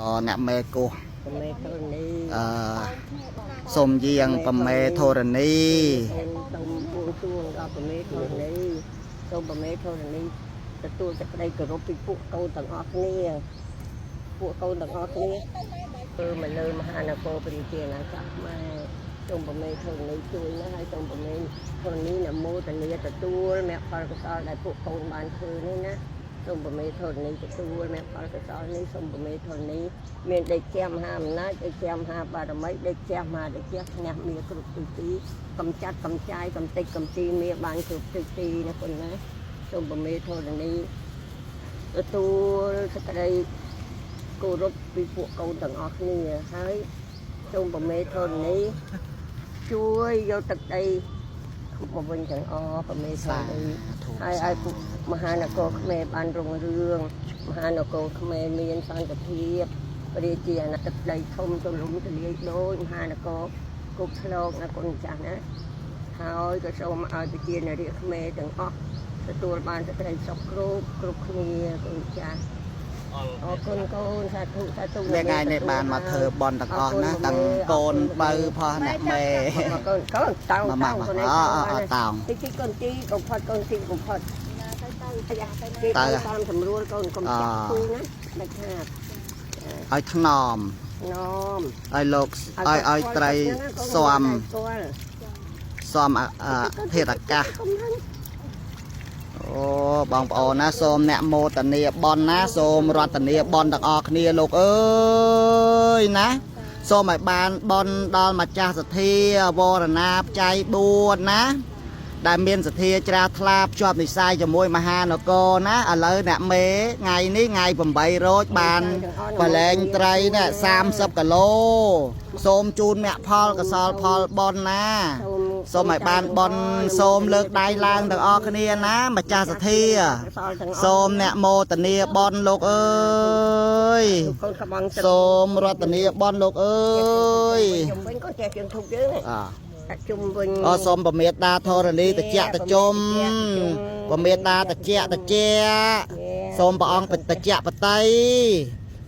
អអ្នកមេគោះ ប្រមេធរណី អឺសូមយាងប្រមេធរណី សូមបួងសួងដល់ប្រមេធរណីសូមប្រមេធរណីទទួលសេចក្តីគោរពពីពួកកូនទាំងអស់គ្នាពួកកូនទាំងអស់គ្នាធ្វើមកលើមហានគរព្រះជាណាចក្រខ្មែរសូមប្រមេធរណីជួយណាហើយសូមប្រមេធរណីនមោទនាទទួលមគ្គផលកុសលដែលពួកកូនបានធ្វើនេះណាសូមប្រមេធរណីទទួលមគ្គផលកុសលនេះសូមប្រមេធរណីមានដេកជាមហាអំណាចដេកជាមហាបារមីដេកជាមហាដេកជាឈ្នះមាគ្រប់ទិសទីកំចាត់កំចាយកំតិចកំទីមាបានគ្រប់ទិសទីណាគុណណាសូមប្រមេធរណីទទួលសេចក្តីគោរពពីពួកកូនទាំងអស់គ្នាហើយសូមប្រមេធរណីជួយយកទឹកដីមកវិញទាំងអស់ប្រមេធរណី ធុ ហើយឲ្យពួកមហានគរខ្មែរបានរុងរឿងមហានគរខ្មែរមានសន្តិភាពព្រះជាអាណិតដីធំទូលំទូលាយដូចមហានគរគុកឆ្លងណាគុណម្ចាស់ណាហើយក៏សូមឲ្យប្រជានារីខ្មែរទាំងអស់ទទួលបានសេចក្តីសុខគ្រប់គ្រប់គ្នាគុណម្ចាស់អរគុណកូនសាធុសាធុ អ្នកថ្ងៃនេះបានមកធ្វើបន់ទាំងអស់ណាទាំងកូនបើផោះអ្នកមេ អរគុណកូនតោង មក តោង មក កូនឯង អអតោង ទីទីកូនទីកុំផុតកូនទីកុំផុត ទៅទៅ គេ ទៅ ទៅតាមស្រួលកូនកុំចាក់គូណាដាច់ខាត ឲ្យថ្នម នំ ឲ្យលោកឲ្យឲ្យត្រីស៊ាំស៊ាំអធាតុអាកាសអូបងប្អូនណាសូមអ្នកមោទនាបន់ណាសូមរតនាបន់ទាំងអស់គ្នាលោកអើយណាសូមឲ្យបានបន់ដល់ម្ចាស់សទ្ធាវរណាបច្ច័យ4ណា ដែលមានសទ្ធាជ្រះថ្លាភ្ជាប់និស្ស័យជាមួយមហានគរណាឥឡូវអ្នកមេថ្ងៃនេះថ្ងៃ8រោចបានបលែងត្រីនេះ30គីឡូសូមជូនមគ្គផលកសលផលបនណា សូមឲ្យបានបនសូមលើកដៃឡើងទាំងអស់គ្នាណាម្ចាស់សទ្ធា សូមអ្នកមោទនាបនលោកអើយ កូនក្បង សូមរតនាបនលោកអើយ ជុំវិញកូនចេះជើងធុកយើង អ តែជុំវិញ អសូមប្រមេតាធរណីតិចតជុំប្រមេតាតិចតិចសូមព្រះអង្គបតិចបតី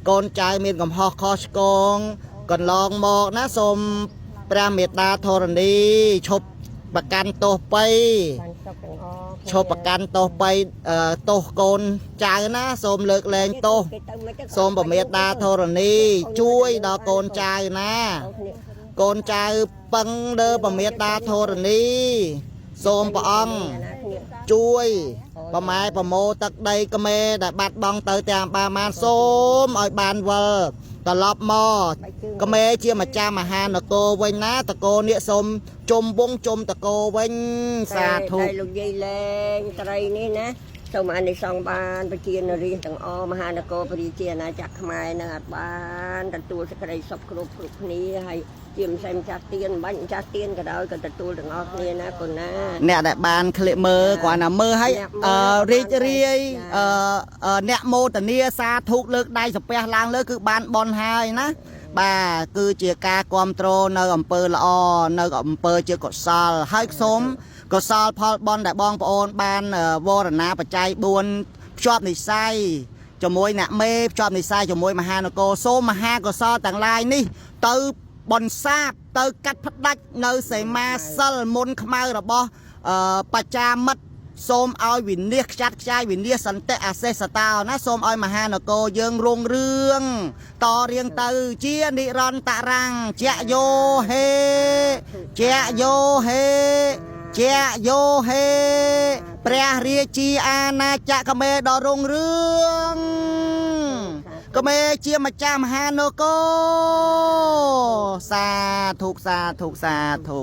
កូនចៅមានកំហុសខុសឆ្គងកន្លងមកណាសូមព្រះមេត្តាធរណីឈប់ប្រកាន់ទោសបៃ បានសុខទាំងអស់ ឈប់ប្រកាន់ទោសបៃទោសកូនចៅណាសូមលើកលែងទោសសូមប្រមេតាធរណីជួយដល់កូនចៅណា កូនចៅពឹងលើប្រមេតាធរណីសូមព្រះអង្គជួយប្រម៉ែប្រមោទឹកដីក្មេដែលបាត់បង់ទៅទាំងបាមានសូមឲ្យបានវិលត្រឡប់មកក្មេជាម្ចាស់មហានគរវិញណាតកោនេះសូមជុំវងជុំតកោវិញសាធុ តែលោកយាយលែងត្រីនេះណាសូមអានិសង្សបានប្រជានរាជទាំងអស់មហានគរប្រជាជាអាណាចក្រខ្មែរនឹងអាចបានទទួលសេចក្តីសុខគ្រប់គ្រប់គ្នាហើយជាម្សិលម្ចាស់ទៀនមិនបាច់ម្ចាស់ទៀនក៏ដោយក៏ទទួលទាំងអស់គ្នាណាកូនណា អ្នកដែលបានក្លៀកមើលគ្រាន់តែមើលឲ្យ អ្នកមើល រីករាយ ចា អឺអឺអ្នកមោទនាសាធុលើកដៃសំពះឡើងលើគឺបានបនហើយណាបាទគឺជាការគ្រប់គ្រងនៅអំពើល្អនៅអំពើជាកុសលហើយសូមកុសលផលបនដែលបងប្អូនបានវរណាបច្ច័យ4ភ្ជាប់និស្ស័យជាមួយអ្នកមេភ្ជាប់និស្ស័យជាមួយមហានគរសូមមហាកុសលទាំងឡាយនេះទៅបន្សាបទៅកាត់ផ្ដាច់នៅសីមាសិលមុនខ្មៅរបស់បច្ចាមិត្តសូមឲ្យវិនិច្ឆ័យខ្ចាត់ខ្ចាយវិនិច្ឆ័យសន្តិអសេសតោណាសូមឲ្យមហានគរយើងរុងរឿងតរៀងទៅជានិរន្តរាំងជាយោហេជាយោហេជាយោហេព្រះរាជាអាណាចក្រមេដ៏រុងរឿងក្មេជាម្ចាស់មហានគរសាធុសាធុសាធុ